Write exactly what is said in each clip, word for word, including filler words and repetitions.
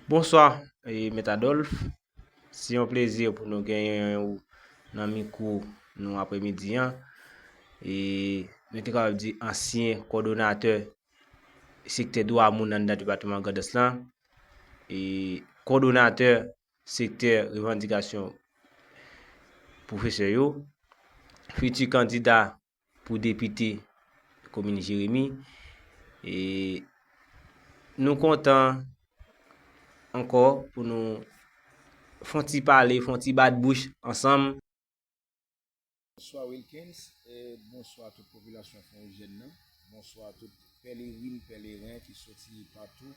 Bonswa, e, Mèt Adolphe. Se yon plezi pou nou genyen ou nan mikwo nou apremidi an. E nou te kapab di ansyen kòdonatè sektè dwa moun anndan depatman Grandans lan, e kòdonatè sektè revandikasyon pwofesè yo, fiti kandida pou depite komin Jeremi. E nou kontan ankò pou nou fè yon ti pale, fè yon ti bat bouch ansanm. Bonswa Wilkens, e bonswa tout popilasyon Fon Wouj Jèn nan. Bonswa tout pèlerin, pèleren ki soti patou,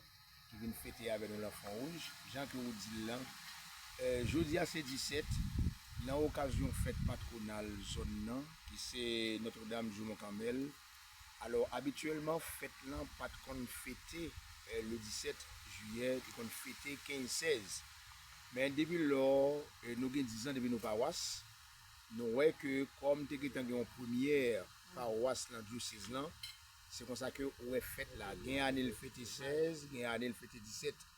ki vin fete avè nou lan Fon Wouj. Jan ke ou di l lan, e, jodi a se disèt, nan okazyon fèt patwonal zòn nan, ki se Nòtredam Jou Mont Kanmèl. Alò, abityèlman, fèt lan pa t konn fete, e, le disèt jiyè, li konn fete kenz sèz. Men depi lò, e, nou gen diz an depi nou pawas, nou wè ke kòm te gentan gen yon premyè pawas nan dyosèz lan, se konsa ke ou wè fèt la. Gen ane l fete sèz, gen ane l fete disèt.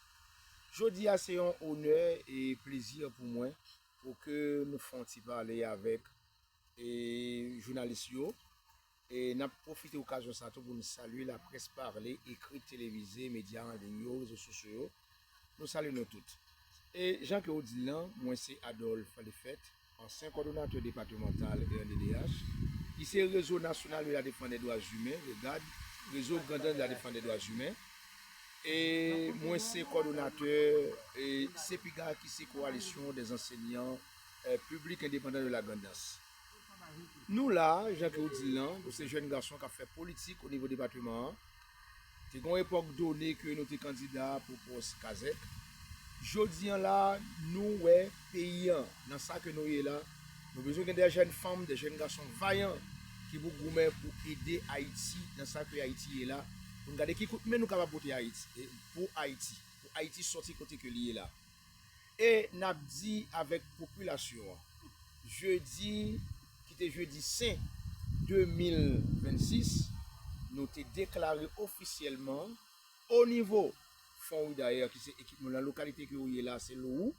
Jodi a se yon onè e plezi pou mwen pou ke nou fè yon ti pale avèk, e, jounalis yo. E n ap pwofite okazyon sa tou pou n salye laprès pale, ekri, televize, medya an liy yo, rezo sosyo yo. Nou salye nou tout. E jan ke ou di l lan, mwen se Adolphe Lefèt, ansyen kòdonatè depatmantal R N D D H, ki se Réseau National de la Défense des Droits Humains, REGAD, Réseau Grandans de la Défense des Droits Humains. E mwen se kòdonatè, e, sepiga, ki se Coalition des Enseignants, e, Publics Indépendants de la Grand'Anse. Nou la, jan ke ou di l lan, nou se jèn gason k ap fè politik o nivo depatman an. Te gen yon epòk done ke nou te kandida pou pòs kazèk. Jodi an la, nou wè peyi an, nan sa ke nou ye la, nou bezwen gen de jèn fanm, de jèn gason vayan ki pou goumen pou ede Ayiti nan sa ke Ayiti ye la, pou n gade ki kout men nou kapab pote Ayiti, e, pou Ayiti, pou Ayiti sòti kote ke li ye la. E n ap di avèk popilasyon an, jedi, ki te jedi sen de mil vennsis, nou te deklare ofisyèlman o nivo Fon Wouj Dayè, ki se ekip nou lan, lokalite ke ou ye la, se Lowou.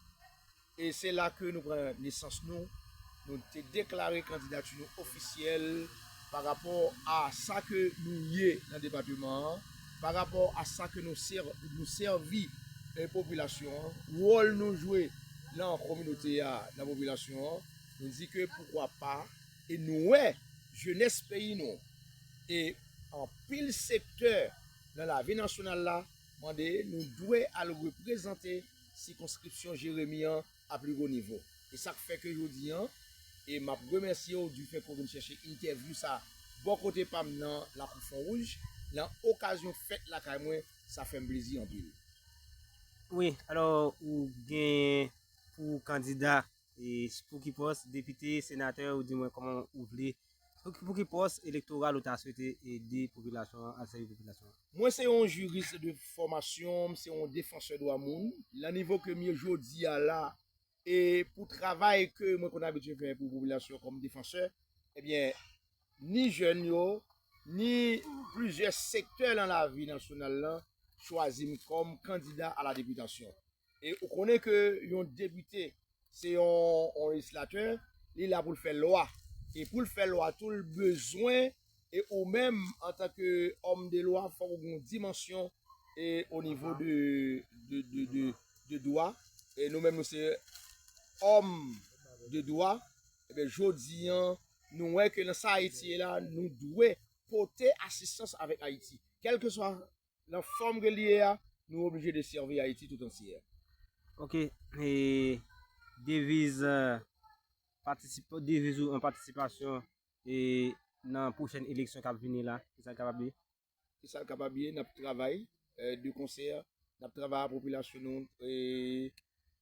E se la ke nou pran nesans nou. Nou te deklare kandidati nou ofisyèl pa rapò a sa ke nou ye nan depatman an, pa rapò a sa ke nou sè-, nou sèvi, e, popilasyon an, wòl nou jwe nan kominote a, nan popilasyon an. Nou di ke poukwa pa, e nou wè jenès peyi nou, e anpil sektè nan lavi nasyonal la, mande nou dwe al reprezante sikonskripsyon Jeremi an a pli wo nivo. E sa k fè ke jodi an, e m ap remèsye w du fait ke w vin chèche entèvyou sa bò kote pa m nan Lakou Fon Wouj, nan okazyon fèt lakay mwen, sa fè m plezi anpil. Wi, alò, ou genyen pou kandida, e, pou ki pòs, depite, senatè, ou di mwen kòman ou vle, pou ki, pou ki pòs elektoral ou ta swete ede popilasyon an, al sèvi popilasyon an? Mwen se yon jiris de fòmasyon, m se yon defansè dwa moun. Nan nivo ke m ye jodi a la, e pou travay ke mwen konn abitye fè pou popilasyon kòm defansè, ebyen, ni jèn yo, ni plizyè sektè nan lavi nasyonal lan chwazi m kòm kandida a la depitasyon. E ou konnen ke yon depite, se yon, yon lejislatè, li la pou l fè lwa. E pou l fè lwa tou, l bezwen, e ou menm, antanke òm de lwa, fòk ou gen yon dimansyon, e o nivo de, de, de, de, de dwa. E nou menm, nou se òm de dwa. Ebyen, jodi an, nou wè ke nan sa Ayiti ye la, nou dwe pote asistans avèk Ayiti. Kèlkeswa nan fòm ke li ye a, nou oblije de sèvi Ayiti tout antyè. Ok, e deviz, e, patisip-, deviz ou an patisipasyon, e nan pwochèn eleksyon k ap vini la, ki sa l kapab ye? Ki sa l kapab ye? N ap travay, e, de konsè, n ap travay ak popilasyon nou, e,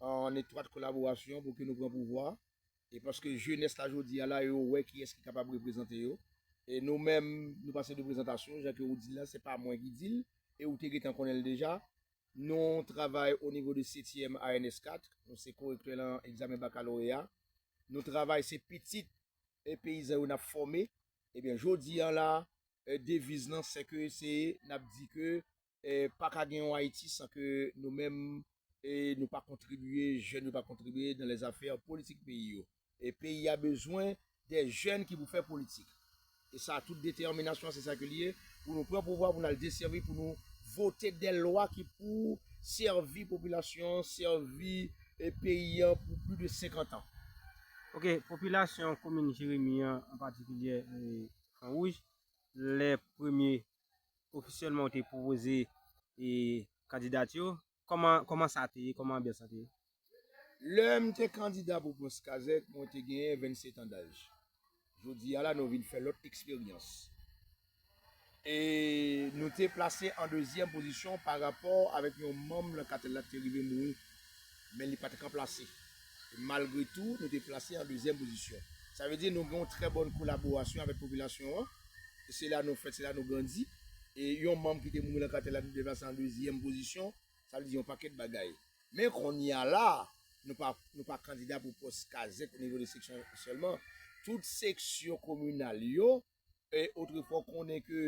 an etwat kolaborasyon pou ke nou pran pouvwa. E paske jenès la jodi a la, yo wè kiyès ki kapab reprezante yo. E nou menm, nou pase de prezantasyon, jan ke ou di l la, se pa mwen ki di l, e ou te gentan konnen l deja. Nou travay o nivo de setyèm A N S kat, nou se korektè nan egzamen bakaloreya. Nou travay, se pitit, e, peyizan yo n ap fòme. Ebyen, jodi an la, e, deviz lan, se ke se, n ap di ke, e, pa ka gen yon Ayiti san ke nou menm, e nou pa kontribye, jèn yo pa kontribye nan lèzafè politik peyi yo. E peyi a bezwen de jèn ki pou fè politik. E sa, tout detèminasyon, se sa ke li ye, pou nou pran pouvwa, pou nou al desèvi, pou nou vote de lwa ki pou sèvi popilasyon an, sèvi e peyi an pou plis de senkant an. Ok, popilasyon komin Jeremi an, an patikilye Fon Wouj, lè premye ofisyèlman ou te pwopoze kandidati w, kòman kòman sa te ye, kòman anbyans lan te ye? Lè m te kandida pou pwens Kazèk, mwen te genyen vennsetan daj. Jodi a la, nou vin fè lòt eksperyans. E nou te plase an dezyèm pozisyon pa rapò avèk yon manm nan katèl la ki te rive mouri, men li pa t ranplase. E malgre tou, nou te plase an dezyèm pozisyon. Sa vle di nou gen yon trè bòn kolaborasyon avèk popilasyon an. E se la nou fèt, se la nou grandi. E yon manm ki te mouri nan katèl la, nou te plase an dezyèm pozisyon. Sa vle di yon pakèt bagay. Men kounye a la, nou pa, nou pa kandida pou pòs Kazèk o nivo de seksyon sèlman. Tout seksyon kominal yo, e otrefwa w konnen ke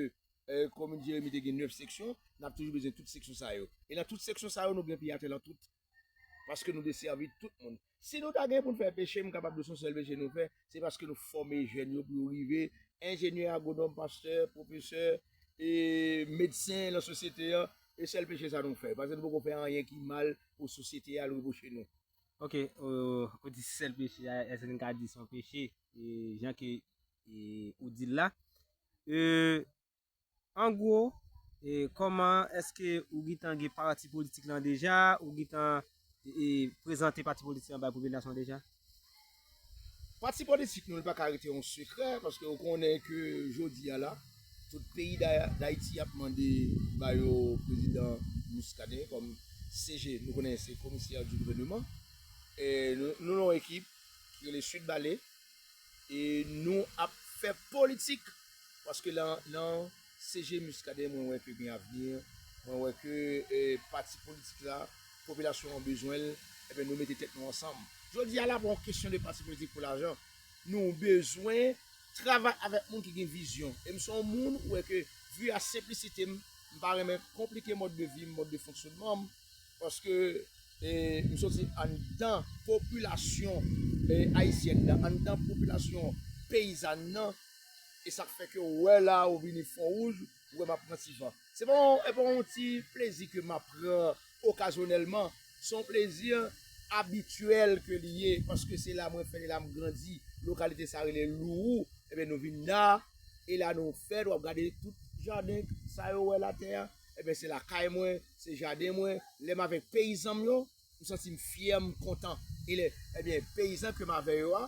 e, komin Jeremi te gen nèf seksyon, n ap toujou bezwen tout seksyon sa yo. E nan tout seksyon sa yo, nou gen pye atè nan tout. Paske nou desèvi tout moun. Si nou ta gen pou n fè peche, m kapab di w se yon sèl peche nou fè, se paske nou fòme jèn yo pou yo rive enjenyè, agwonòm, pastè, pwofesè, e medsen nan sosyete an. E sèl peche sa nou fè, paske nou poko fè anyen ki mal pou sosyete a, nou repwoche nou. Ok, ou di sèl peche a, èske n ka di se yon peche, jan ke ou di l la? E, an gwo, e, kòman èske ou gentan gen pati politik lan deja, ou gentan e, prezante pati politik lan bay popilasyon deja? Pati politik nou, li pa ka rete yon sekrè, paske ou konnen ke jodi a la, tout peyi Da- Dayiti ap mande ba yo prezidan Muscadin kòm C G, nou konnen se komisè di gouvèneman. E nou, nou nan yon ekip ki rele Sud Bale, e nou ap fè politik, paske nan, nan C G Muscadin, mwen wè ke gen avni, mwen wè ke e, pati politik la, popilasyon an bezwen l, ebyen nou mete tèt nou ansanm. Jodi a la, pa yon kesyon de pati politik pou lajan. Nou bezwen travay avèk moun ki gen vizyon. E m se yon moun ou wè ke, vi a senplisite m, m pa renmen konplike mòd de vi m, mòd de fonksyonman m, paske e, m soti anndan popilasyon e, ayisyèn nan, anndan popilasyon peyizàn nan, e sa k fè ke w wè la ou vini Fon Wouj, ou wè m ap pran ti van. Se pa yon, e pa yon ti plezi ke m ap pran okazyonèlman, se yon plezi abityèl ke li ye, paske se la mwen fèt, e la m grandi, lokalite sa rele Lourou, ebyen nou vin la, e la nou fèt, w ap gade tout jaden sa yo wè l atè a, ebyen se lakay mwen, se jaden mwen, lè m avèk peyizan m yo, m santi m fyè, m kontan. E lè, ebyen, peyizan ke m avè yo a,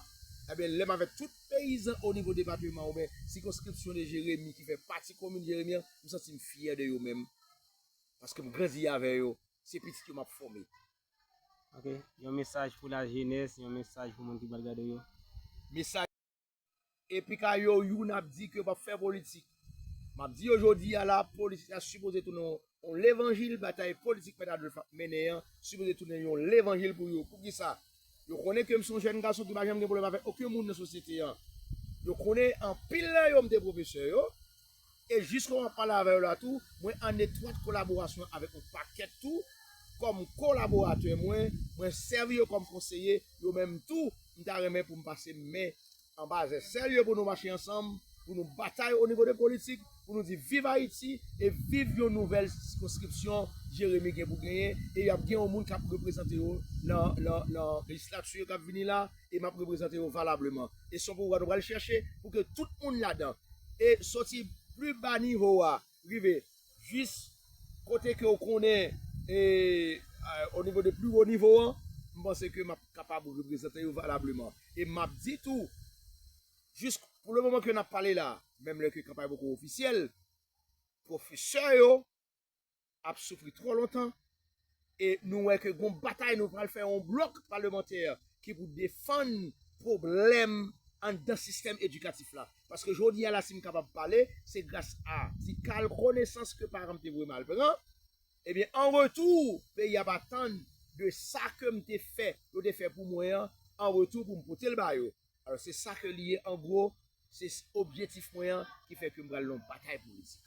ebyen, lè m avèk tout peyizan o nivo depatman oubyen sikonskripsyon de Jeremi ki fè pati komin Jeremi an, m santi m fyè de yo menm. Paske m grandi avè yo, se pitit yo m ap fòme. Ok, yon mesaj pou lajenès, yon mesaj pou moun ki pral gade yo. Mesaj. Epi ka yo youn ap di ke yo p ap fè politik. M ap di yo jodi a la, politik la sipoze tounen yon, yon levanjil, batay politik Mèt Adolphe ap mennen an sipoze tounen yon levanjil pou yo. Poukisa? Yo konnen ke m se yon jèn gason ki pa janm gen pwoblèm avèk okenn moun nan sosyete an. Yo konnen anpil nan yo m te pwofesè yo. E jiske w ap pale avè yo la tou, mwen an etwat kolaborasyon avèk yon pakèt tou. Kòm kolaboratè mwen, mwen sèvi yo kòm konseye, yo menm tou, m ta renmen pou m pase men anba zèsèl yo pou nou mache ansanm, pou nou batay o nivo de politik, pou nou di viv Ayiti e viv yon nouvèl sikonskripsyon Jeremi gen pou genyen, e y ap gen yon moun k ap reprezante yo nan, nan, nan lejislati k ap vini la, e m ap reprezante yo valableman. E se yon pouvwa nou pral chèche pou ke tout moun ladan, e soti pli ba nivo a, rive jis kote ke w konnen, e, o nivo de pli wo nivo an, m panse ke m ap kapab reprezante yo valableman. E m ap di tou, jis pou le moman ke n ap pale la, menm lè ke kanpay poko ofisyèl, pwofesè yo ap soufri twò lontan, e nou wè ke gon batay nou pral fè yon blòk palemantè ki pou defann pwoblèm anndan sistèm edikatif la. Paske jodi a la, si m kapab pale, se gras a tikal konesans ke paran m te voye m al pran. Ebyen, an retou, peyi a ap atann de sa ke m te fè, yo te fè pou mwen an, an retou pou m pote l ba yo. Alò, se sa ke li ye, an gwo, se s- objektif mwen an ki fè ke m pral nan yon batay politik.